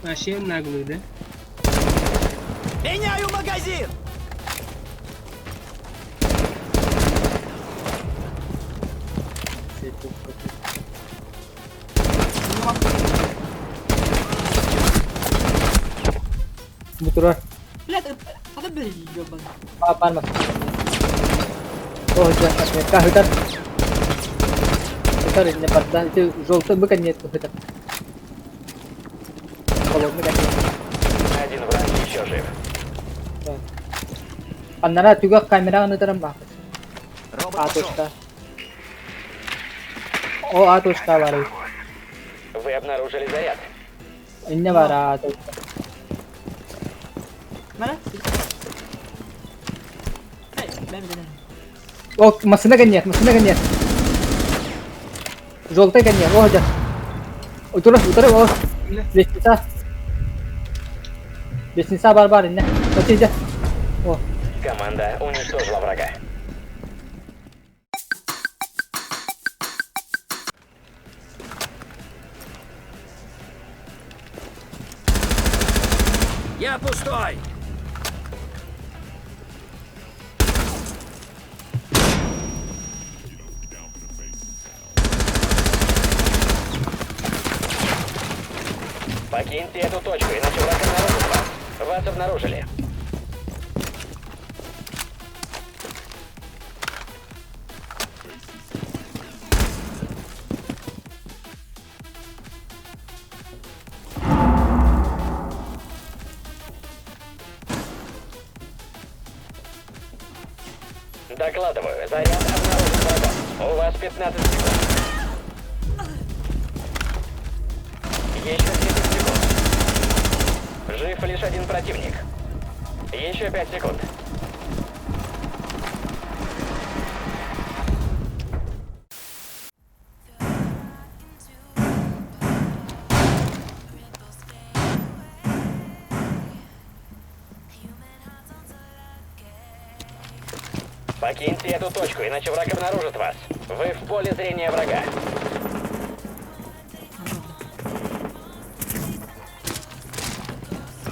Вообще наглый, да? Меняю магазин! Бу турар. Блядь, хата бери, ёбаный. Баар О, дьэ, отметка ыһытар. Ыһытар иннэ барда. Ити желтый бык анньыат ыһытар. Холодный анньыат. Один враг еще жив. Аннара түгэх камераҕын ытаран баахпыт. Робот А пошел. точка. О, А точка баар эбит. Вы обнаружили заряд. Иннэ баар А точка. Мара? Эй, бэм бэм. О, массыына кэнниэр, массыына кэнниэр. Желтый кэнниэр, о, дьэ. Утары, утары, о. Лестница. Лестница бар бар иннэ. Очи, дьэ. О, Команда уничтожила врага. Я пустой! Покиньте эту точку, иначе враг обнаружит вас. Вас обнаружили. Докладываю, заряд обнаружен врагом. У вас 15 секунд. Еще 10 секунд. Жив лишь один противник. Еще 5 секунд. Покиньте эту точку, иначе враг обнаружит вас. Вы в поле зрения врага.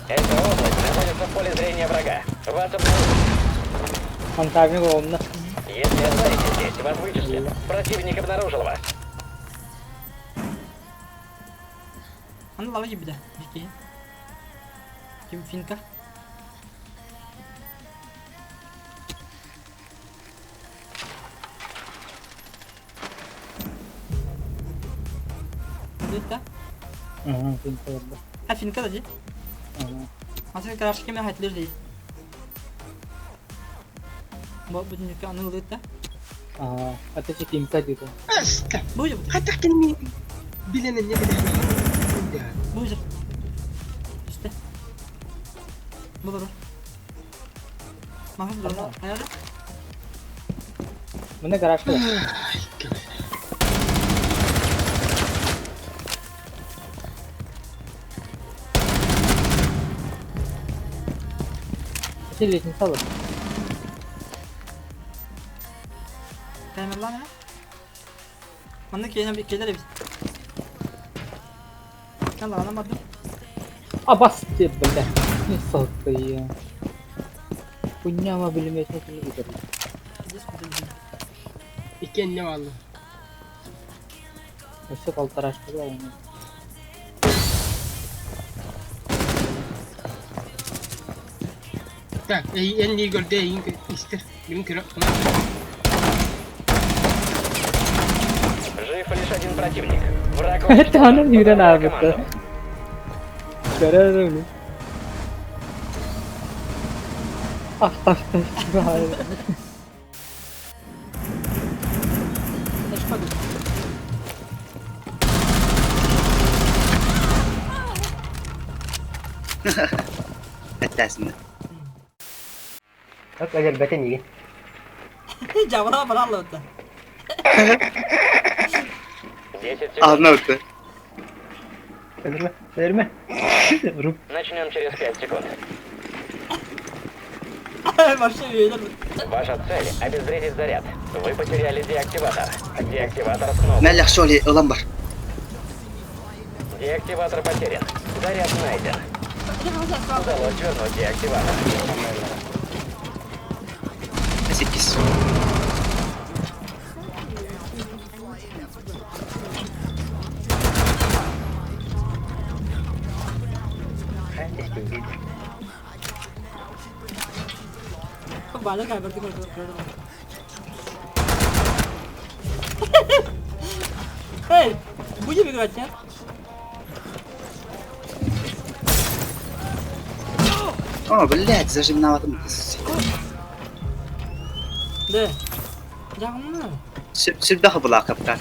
Эта область находится в поле зрения врага. Вас обнаружат. фонтанник оҕунна. Если останетесь здесь, вас вычислят. Противник обнаружил вас. Аны лава жибиде. Бики. Ким финка? Да? Финка барда. А финка да ди. Асы караш кеме хатлер ди. Бу бүтүнүккэ аны ылыт да. Ата финка диэтэ. Аста! Бу Хатах кинини билэн эмне билэн. бу Işte. Bu da. Mahmut dur. Ayarla. Мына гаражка. Ити лестница бар. Камералар ya. Манна кейен келер biz. Kan lan anlamadım. Абас деп бля. Не салтые. Хуйня билимесин телевизор. Здесь куда Икки энне баалла. Өссө полторашка да эми. Так, эн көрдө эйин истер. Билин көрө. Жив лишь один противник. Враг Это уничтожен. она не Поздравляю нравится. команду. Көрөр Ах, так, так, Точка Эттэсин. Так, өлөрбөтө миигин. Жабыла баралла өттө. 10 секунд. Алына өттө. Өлөрмө, өлөрмө. Руп. Начнем через 5 секунд. Вообще üyeler. Ваша цель – обезвредить заряд. Вы потеряли деактиватор. Деактиватор снова. Мэллэх соли ылан бар. Деактиватор потерян. Заряд найден. Удалось вернуть деактиватор. Иккис. Эй, будем играть, нет? О, блядь, зажимнаватым. Да. Дьаҕымна. Сүрдээх былаакаптар.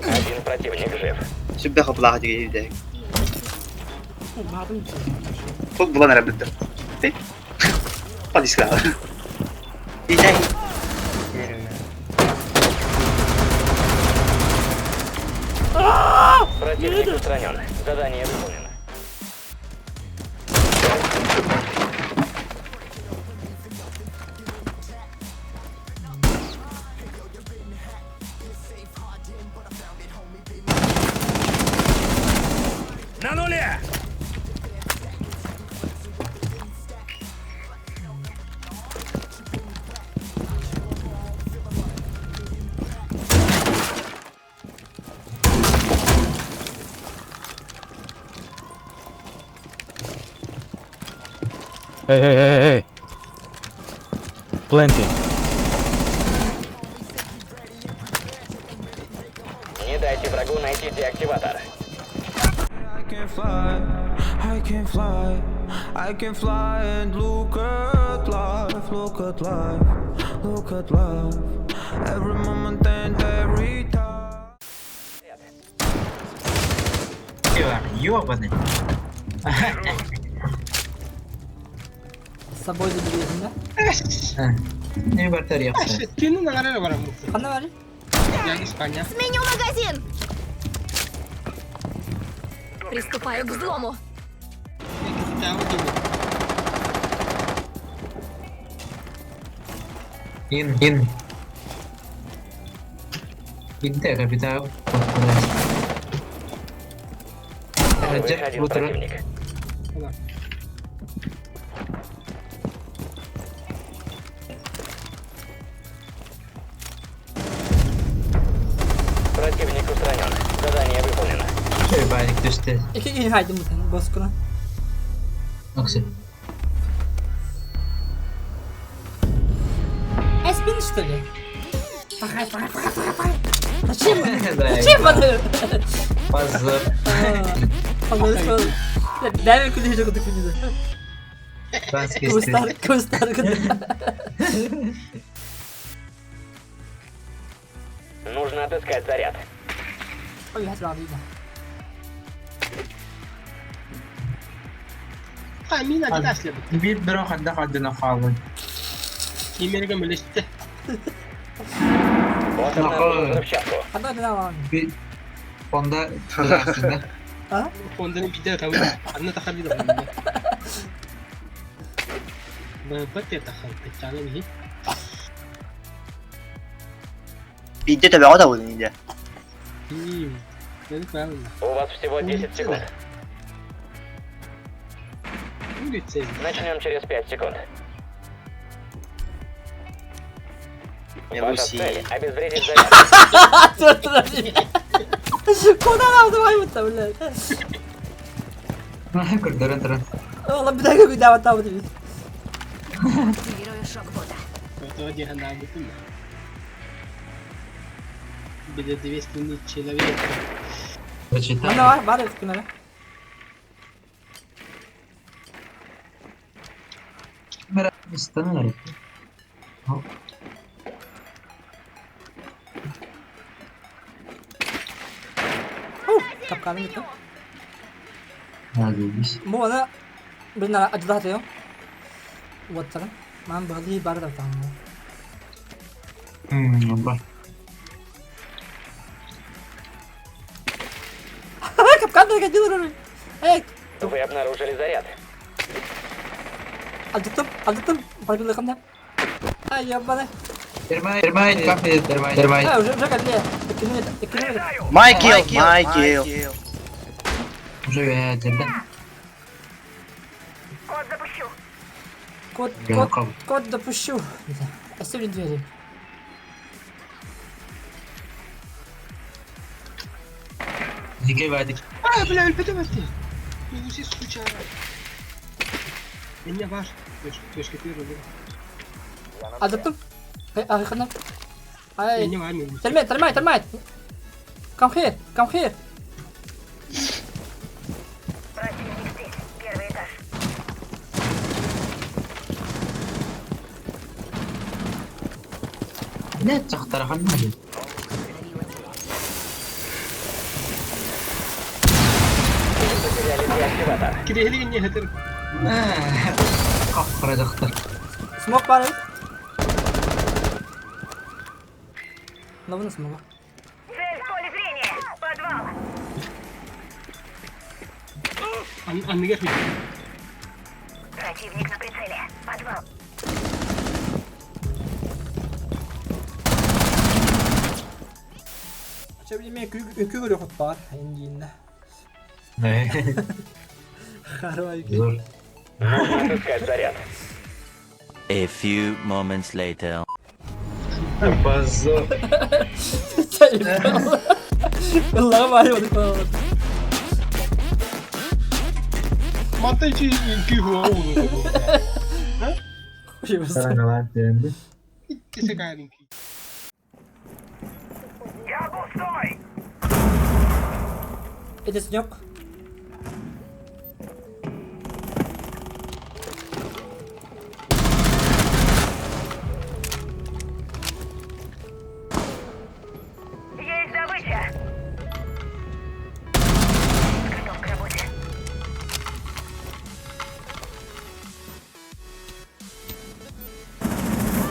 Один противник жив. Сүрдээх былаах дигейде. Бу булан эрэ бүттэ. Подискала. Итэй. Противник устранен. Задание выполнено. На нуле! Hey, hey, hey, hey. Plenty. Не дайте врагу найти деактиватор. I can fly, I can fly, I can fly and look at life, look at life, look at life. Every moment and every time. Ёбаный. С собой забери, да? Не батарея. Кини наҕарара бараммыт. Ханна бары? Я Испания. Сменю магазин! Приступаю к взлому. Ин, ин. Инте капитал. Живых один противник. Противник устранен. Задание выполнено. Баник түсті. Икки киһи хайдым бутан боскуна. Окси. Эспин что ли? Пахай, пахай, пахай, пахай, пахай. Зачем? Зачем это? Позор. Позор. Дай мне куда куда куда. Кустар, кустар, Нужно отыскать заряд. Ой, я сразу Мина дашли. Биир бөрө хадда хаддына хаалын. Кимерге мөлөстө. Вот обнаружил взрывчатку. Фонда А? Фонданы биде табы. Анна тахар биде. Бөтө тахар печаны би. Биде табы да болын инде. У вас всего 10 секунд. Начнем через 5 секунд. Ваша цель – обезвредить заряд. Куда нам давай блядь? Көрдөрөн туран. Ола бідәге гүйдәват табы дейбит. Активирую шок-бота. Безответственный человек. Прочитай. Ана бар, бар эткинere. Мира, Капканым gitti. Надеюсь. Бу аны бир нара аждатıyor. Уоттарын. Ман бали бар да там. Ба. Капкан да келер. Эй, Вы обнаружили заряд. алдыттым, алдыттым. Барбилы кымда. Ай, ябаны. Термайт, кафе, термайт. Термайт. А, уже, уже кэллэ. Иккини, иккини. Майкл, Майкл. Уже я деден. Код, код, код допущу. Оставили двери. Дикий вадик. А, бля, өлбөтөм этти. Уси сучара. Меня ваш. Точка первая. А, да тут? А, хана. Ай. Меня вами. Термайт, термайт, термайт. Come here, come here. Не чахтарахан мали. Потеряли деактиватор. Кирехли не хатыр. Капкара жактар. Смог пары. Новый смога. Анныгер. Че билме үкү көрө хот бар эндиинне. Харвай. Зор. Нужно отыскать заряд. A few moments later. Позор. Ыллаҕа баары ол. Мантай чи күйгү оğlu. Кесе кайрын. Это снег.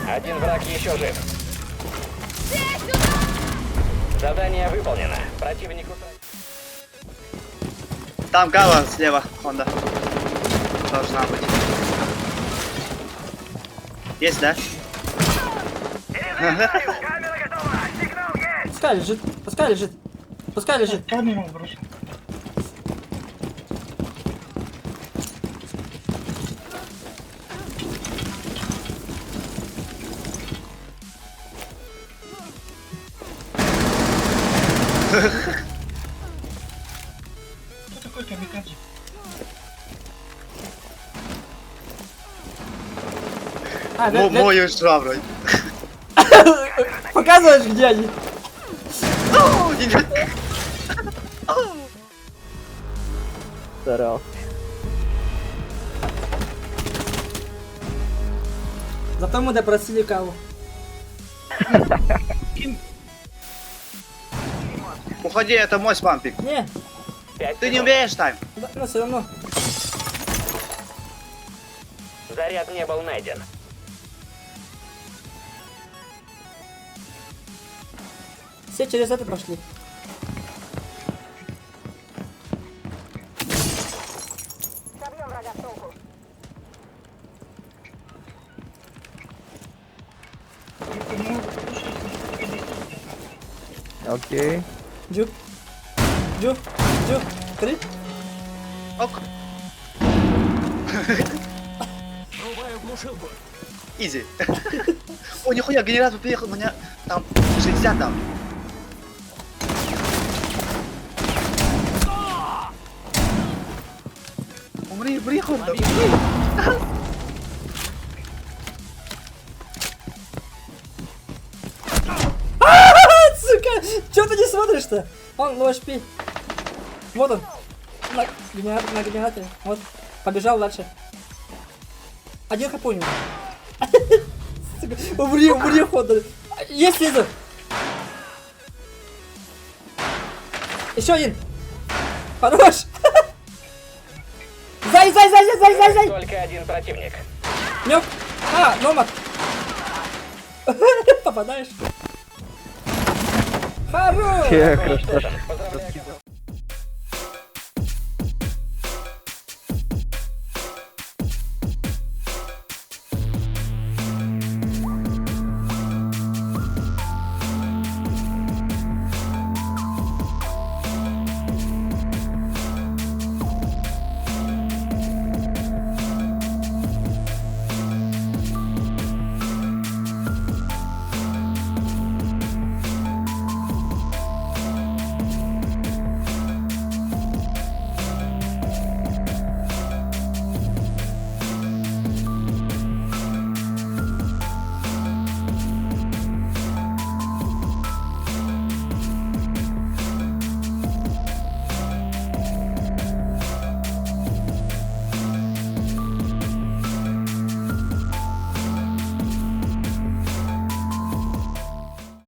Один враг еще жив. Задание выполнено. Противник утратил. Там гала слева, Хонда. Должна быть. Есть, да? Пускай лежит, пускай лежит. Пускай лежит. Камеру брошу. Кто такой камикадзе? А, Мой ушла вроде. Показываешь, где они? Здорово. Зато мы допросили каву. Уходи, это мой спампик. Не, Пять Ты не секунд. умеешь тайм. да, но все равно. Заряд не был найден. Все через это прошли. Окей. Джу. Джу. Джу. Три. Ок. Изи. О, нихуя, генератор приехал, у меня там 60 там. Умри, умри, Хонда, умри. Сука! Чё ты не смотришь-то? Он low HP. Вот он. На, генератор, на генераторе. Вот. Побежал дальше. Один хп у него. Сука, умри, умри, Хонда. Есть снизу. Еще один. Хорош. Зай, зай, зай, зай, зай, зай, зай. Только один противник. Нёк. А, номад. Попадаешь. Хорош. Че, красавчик. Поздравляю.